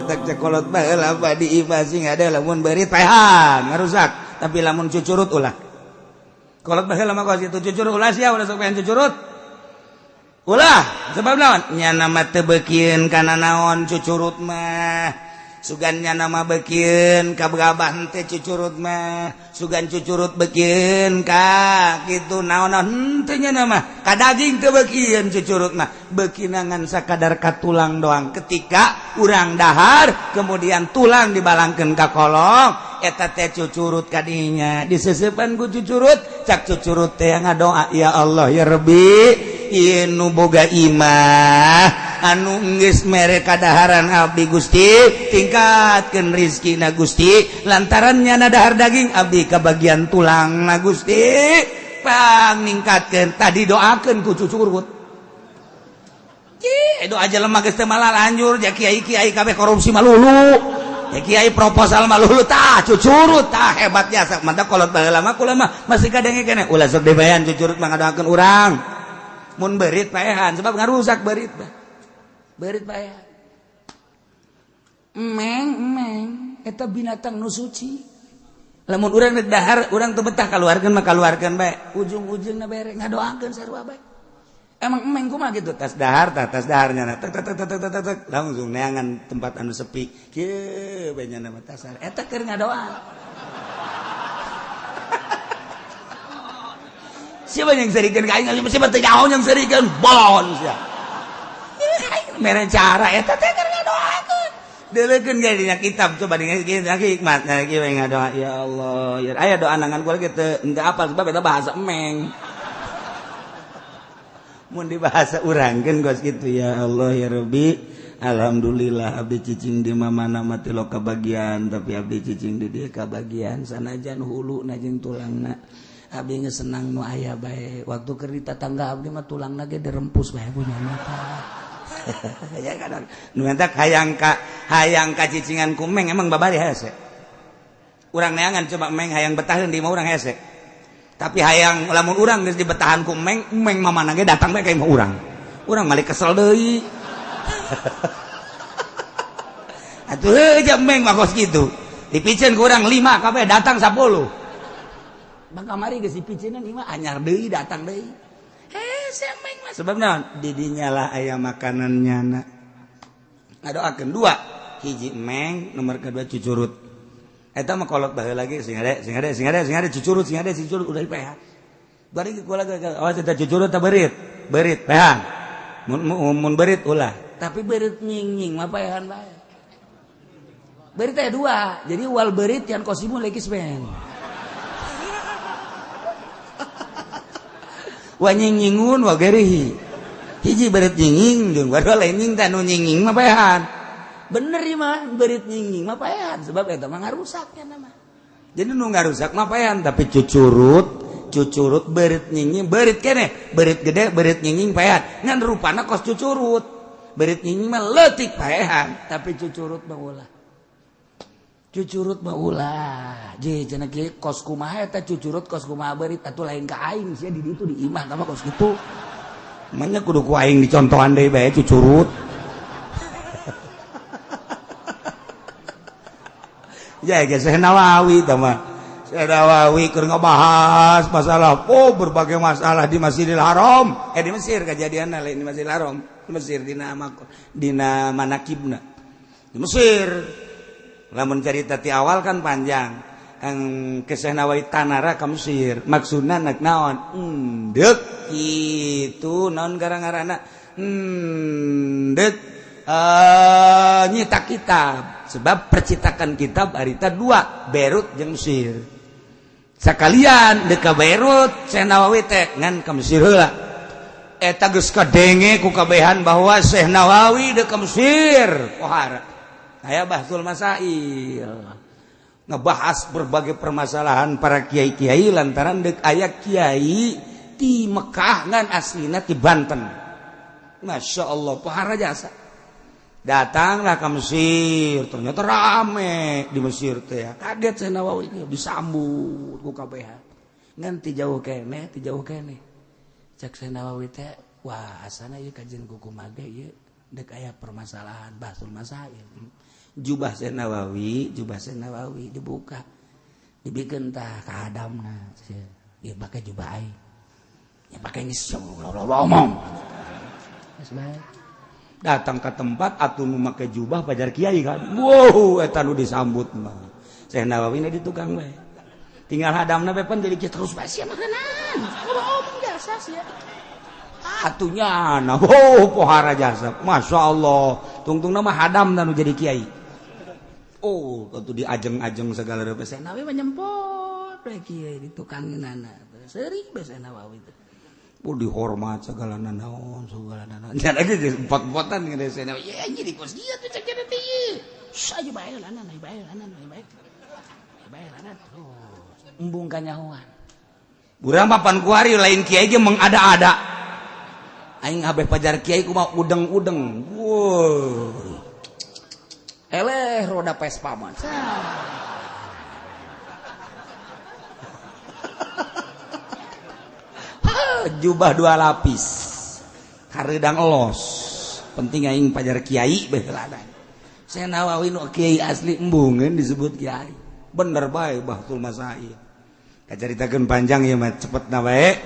Matak cekolot baheula di imah sing ada lamun beurit paehan ngarusak, tapi lamun cucurut ulah. Kolot baheula mah kos kitu cucurut ulah sia ulah sok paehan cucurut. Ulah sebab naon? Nya nama teu beukieun kana naon cucurut mah. Sugannya nama beukieun ka gabah teh cucurut mah, sugan cucurut beukieun ka kitu naon-naon henteu nya nama ka daging teu beukieun cucurut mah, beukina ngan sakadar ka tulang doang. Ketika urang dahar kemudian tulang dibalangkeun ka kolong eta teh cucurut kadinya diseseupan ku cucurut, cak cucurut teh ngadoa ya Allah ya Rabbi ieu nu boga imah anu geus mere kadaharan abdi Gusti tingkatkeun rizkina Gusti lantaran nyana dahar daging abdi kabagian tulang na Gusti pang ningkatkeun tadi doakeun ku cucurut. Cih doa jelema geus teu malah lanjur ja kiai-kiai kabeh korupsi malulu ya kiai proposal malulu tah cucurut tah hebat jasa mantap kolot baheula mah kula mah masih kadenge keneh ulah sok dibayan cucurut mah ngadoakeun urang mun beurit paehan sebab ngarusak beurit mah. Beurit paehan. Emeng emeng eta binatang nu suci. Lamun urang rek dahar urang teu betah kaluarkeun mah kaluarkeun bae. Ujung-ujungna bere ngadoakeun sarua bae. Emang emeng kumaha kitu tas dahar tah tas daharnya na tek tek tek tek tek tek langsung neangan tempat anu sepi. Kieu bae nya mah tas eta keur ngadoa. Siapa yang serikeun ka aing? Siapa teu nyaho yang serikeun? Bolon sia. Mere cara eta teh keur ngadoakeun. Deuleukeun ge dina kitab coba dina hikmat nah kieu ngadoa ya Allah. Ya aya doa nangan kula ge teu henteu apal sebab eta bahasa emeng. Mun di bahasa urang keun geus kitu ya Allah ya Rabbi. Alhamdulillah abdi cicing di mana mah teu kabagian tapi abdi cicing di dieu kabagian sanajan huluna jeung tulangna. Abdi geus senang nu aya bae waktu keur di tatangga abdi mah tulangna ge dirempus bae punya mata. Ya kadang nu mentak hayang ka cicingan ku meng emang babari hese. Urang neangan coba meng hayang betaheun di imah urang hese. Tapi hayang lamun urang geus dibetahan ku meng, meng mamana ge datang bae ka imah urang. Urang malik kesel deui. Atuh heuh meng mah kos kitu. Dipiceun ku urang 5 kabeh datang 10. Bang kamari geus dipiceunan ieu mah anyar deui datang deui. Hese meng mah sebab naon? Di dinya lah aya makanan nyana. Ngadoakeun dua, hiji meng, nomor kedua cucurut. Eta mah kolot baheula lagi sing ade sing ade sing ade sing ade cucurut sing ade cucurut udah dipehan. Bari kula awas eta cucurut ta beurit, beurit pehan. Mun beurit ulah, tapi beurit nying-nying mah pehan bae. Beurit teh dua, jadi wal beurit yang kosimu lekis ben. Wa nying-nyingun wa gerihi. Hiji beurit nying-nying jeung wadua lain nying teh nu nying-nying mah pehan. Bener ieu mah beurit nying-nying mah paehan sebab eta mah ngarusaknya nama. Jadi nu ngarusak mah paehan tapi cucurut cucurut beurit nying-nying beurit keneh beurit gede beurit nying-nying paehan ngan rupana kos cucurut beurit nying-nying mah leutik paehan tapi cucurut mah ulah. Cucurut mah ulah. Je cenah kieu kos kumaha eta cucurut kos kumaha beurit atuh lain ka aing sia di ditu di imah tah kos kitu. Manya kudu ku aing dicontohan deui bae cucurut. Ya geus Syekh Nawawi tah mah. Syekh Nawawi keur ngabahas masalah oh berbagai masalah di Masjidil Haram. Di Mesir kejadianna lain di Masjidil Haram. Di Mesir dina dina manakibna. Di Mesir. Lamun cerita ti awal kan panjang. Kang ke Syekh Nawawi tanara ka Mesir. Maksudna nek naon? Endeuk kitu naon gara-garana? Endeuk nyitak kitab. Sebab percetakan kitab harita dua, Beirut jeung Mesir. Sakalian deuk ka Beirut Syekh Nawawi teh ngan ka Mesir heula. Eta geus kadenge ku kabehan bahwa Syekh Nawawi deuk ka Mesir. Pohara. Aya Bahsul Masail. Ngebahas berbagai permasalahan para kiai-kiai lantaran deuk aya kiai ti Mekah ngan aslina ti Banten. Masya Allah, pohara jasa. Datanglah ke Mesir, ternyata rame di Mesir teh. Kaget Syekh Nawawi disambut ku kabehan. Ngan ti jauh keneh, ti jauh keneh. Cek Syekh Nawawi teh, wah asana ieu kajian kukumaha ge ieu deuk aya permasalahan Bahsul Masail. Jubah Syekh Nawawi, jubah Syekh Nawawi dibuka. Dibikeun tah ka hadamna. Dia pakai jubah aing. Ya pakai geus ngomong. Geus bae. Datang ke tempat atuh nu make jubah pajar kiai kan. Wow, eta nu disambut mah. Syekh Nawawi na di tukang bae. Tinggal hadamna bae pan jadi terus bae sia makanan. Ngomong jasa sia. Atunya nah, oh pohara jasa. Masya Allah. Tungtungna mah hadamna nu jadi kiai. Oh, atuh diajeng-ajeng segala rupa. Syekh Nawawi mah nyempot bae kiai di tukangeunana. Seuri bae Syekh Nawawi teh. Oh dihormat segala nanaon segala nanaon. Nya lagi empot-empotan ngene Syekh Nawawi. Ya jadi kos dia tuh cek teh ieu. Saja bae lanan, bae lanan, bae. Bae lanan terus. Embung kanyahoan. Urang mah pan kuari lain kiai ge mengada-ada. Aing abeh pajar kiai kumaha udeng-udeng. Wow. Eleh roda Vespa mah. Jubah dua lapis. Kareudang elos. Penting aing pajar kiai bae ladan. Syekh Nawawi nu kiai asli embungeun disebut kiai. Bener bae Bahtul Masail. Kacaritakeun panjang ieu mah cepetna bae.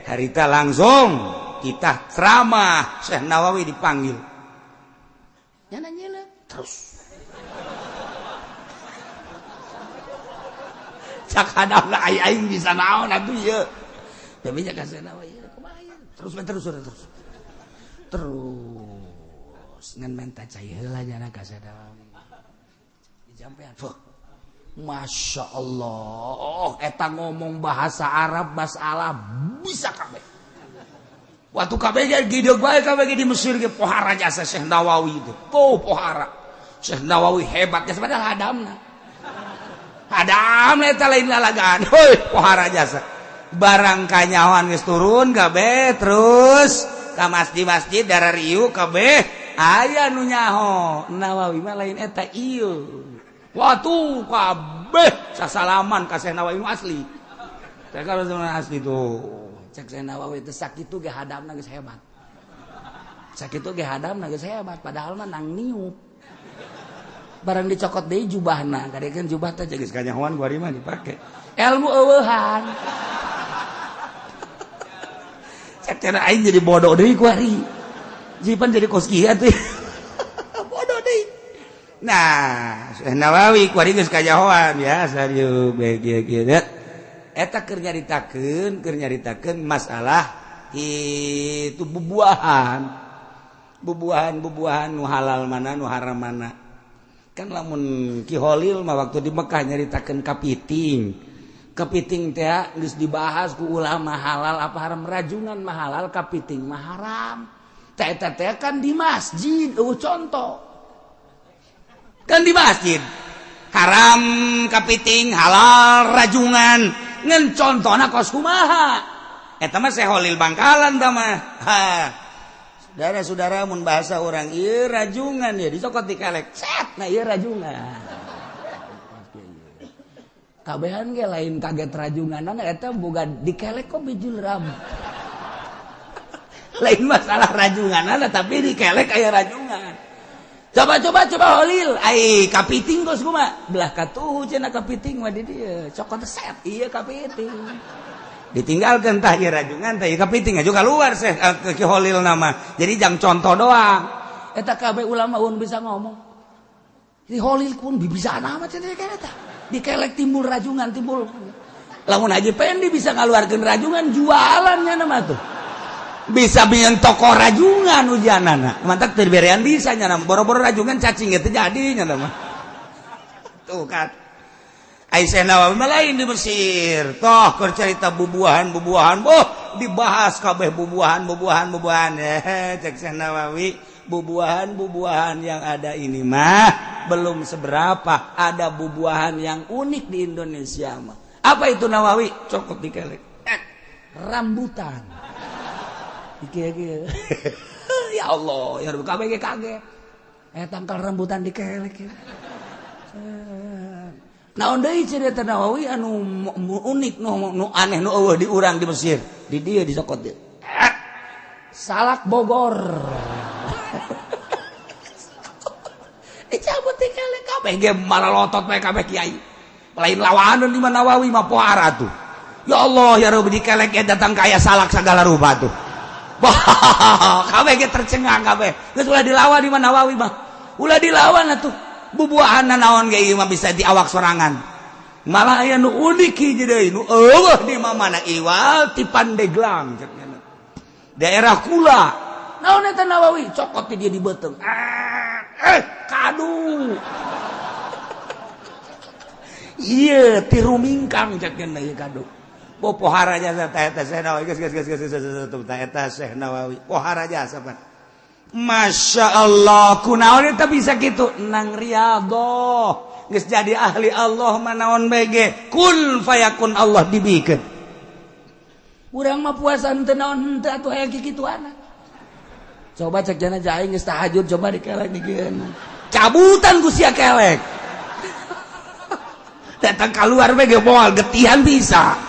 Harita langsung kita ceramah Syekh Nawawi dipanggil. Nyana nyelep terus. Cak hadapna aing bisa naon atuh ieu. Tapi nya ka Syekh Nawawi kumaha ieu? Terus terus terus. Terus ngan menta cai heula nyana ka Syekh Nawawi. Dijampean. Masya Allah, eta ngomong bahasa Arab masalah bisa kabeh. Waktu kabeh ge gideug bae kabeh di Mesir ge pohara jasa Syekh Nawawi itu. Oh pohara. Syekh Nawawi hebat jasa padahal hadamna. Hadamna eta lain lalagaan. Heuh pohara jasa. Barang kanyahoan geus turun kabeh terus ka masjid-masjid darariu kabeh aya nu nyaho. Nawawi mah lain eta ieu. Waktu kabeh sasalaman ka Syekh Nawawi asli. Cek kalau asli tuh. Cek Syekh Nawawi teh sakitu ge hadamna geus hebat. Sakitu ge hadamna geus hebat padahal mah nang niup. Barang dicokot deui jubahna, kadekeun jubah teh geus kanyahoan kuari mah dipake. Ilmu eueuhan. Cek teh aing jadi bodoh deui kuari. Jipan jadi kos kieu atuh. Bodoh deui. Nah, Syekh Nawawi kuari geus kanyahoan ya serius bae kieu-kieu. Eta keur nyaritakeun masalah itu bubuahan. Bubuahan-bubuahan nu halal mana nu haram mana. Kan lamun Ki Holil mah waktu di Mekah nyaritakeun kapiting. Kepiting teh geus dibahas ku ulama halal apa haram, rajungan mah halal, kapiting mah haram. Teh eta teh kan di masjid, eueuh contoh. Kan di masjid haram kapiting, halal rajungan. Ngan contona kos kumaha. Eta mah Syekh Holil Bangkalan tah mah. Ha. Saudara-saudara mun bahasa urang ieu rajungan ya dicokot dikelek. Set, nah ieu rajungan. Kabehan ge lain kaget rajunganna eta boga dikelek kok bijul ram. Lain masalah rajunganna tapi dikelek aya rajungan. Coba Holil, ai kapiting kos kumaha? Belah katuhu cenah kapiting mah di dieu. Cokot set ieu kapiting. Ditinggalkeun tah ieu rajungan tah ieu kapiting aju keluar Syekh Ki Holil nama. Jadi jang contoh doang. Eta kabeh ulama un bisa ngomong. Di Holil pun bisa nama cenah eta. Dikelek timbul rajungan timbul. Lamun Haji Pendi bisa ngaluarkeun rajungan jualannya nama tuh. Bisa bikin toko rajungan ujianana. Mantap teu diberean bisa nya boro-boro rajungan cacing ge teu jadi nya mah. Tuh kan. Ai Syekh Nawawi mah lain di Mesir. Toh keur carita bubuahan-bubuahan, boh dibahas kabeh bubuahan-bubuahan. Cek Syekh Nawawi, bubuahan-bubuahan yang ada ini mah belum seberapa, ada bubuahan yang unik di Indonesia mah. Apa itu Nawawi? Cokot dikelek. Rambutan. Iki-iki. Ya Allah, ya kabeh kaget. Tangkal rambutan dikelek. Naon deui cerita Nawawi anu unik nu aneh nu eueuh di urang di Mesir. Di dieu disokot dieu. Salak Bogor. Dicabut dikelek PG malah lotot bae kabeh kiai. Lain lawanan di Nawawi mah, pohara tuh. Ya Allah ya Rabbi, dikelek datang kaya salak segala rupa tuh. Wah, kabeh ge tercengang kabeh. Geus ulah dilawan di Nawawi mah. Ulah dilawan atuh. Bubuahan naon ge ieu mah bisa di awak sorangan. Malah aya nu unik hiji deui, nu eueuh di mana iwal ti Pandeglang cek, daerah kula. Naon eta Nawawi? Cokot dia di beuteung. Eh, kadu. Iya, tiru mingkang cek ieu kadu. Bo pohara jasa ta eta Syekh Nawawi. Geus geus geus geus geus ta eta Syekh Nawawi. Pohara jasa pan. Masya Allah, kunaon eta bisa kitu? Nang riyadhah. Geus jadi ahli Allah mah naon bege kun fayakun Allah dibikeun. Urang mah puasa henteu naon henteu atuh, aya kikituana. Coba cek jana aing geus tahajud, coba dikelek digieun. Cabutan ku sia kelek. Datang keluar bege moal getihan bisa.